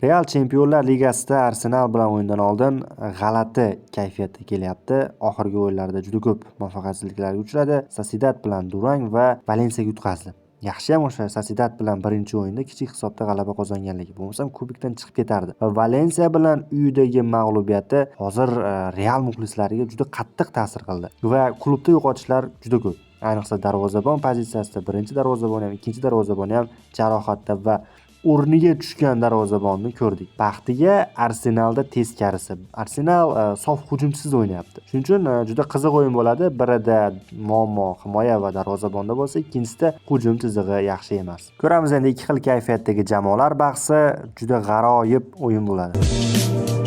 Real Chempionlar Ligasida Arsenal bilan o'yindan oldin g'alati kayfiyatda kelyapti. Oxirgi o'yinlarda juda ko'p muvaffaqiyatsizliklarga uchradi. Sociedad bilan durang va Valensiyaga yutqazdi. Yaxshiyam o'sha Sociedad bilan birinchi o'yinda kichik hisobda g'alaba qozonganligi. Bo'lmasam kubokdan chiqib ketardi. Va Valensiya bilan uyidagi mag'lubiyati hozir Real muxlislariga juda qattiq ta'sir qildi. Va klubda yo'qotishlar juda ko'p. Ayniqsa darvozabon pozitsiyasida birinchi darvozabon ham, ikkinchi darvozabon ham jarohatda va o'rniga tushgan darvozabonni ko'rdik. Baxtiga Arsenalda teskarisi. Arsenal sof hujumchisiz o'ynayapti. Shuning uchun juda qiziq o'yin bo'ladi. Birida muammo himoya va darvozabonda bo'lsa, ikkinchisida hujum chizig'i yaxshi emas. Ko'ramiz endi ikki xil kayfiyatdagi jamoalar bahsi, juda g'aroyib o'yin bo'ladi.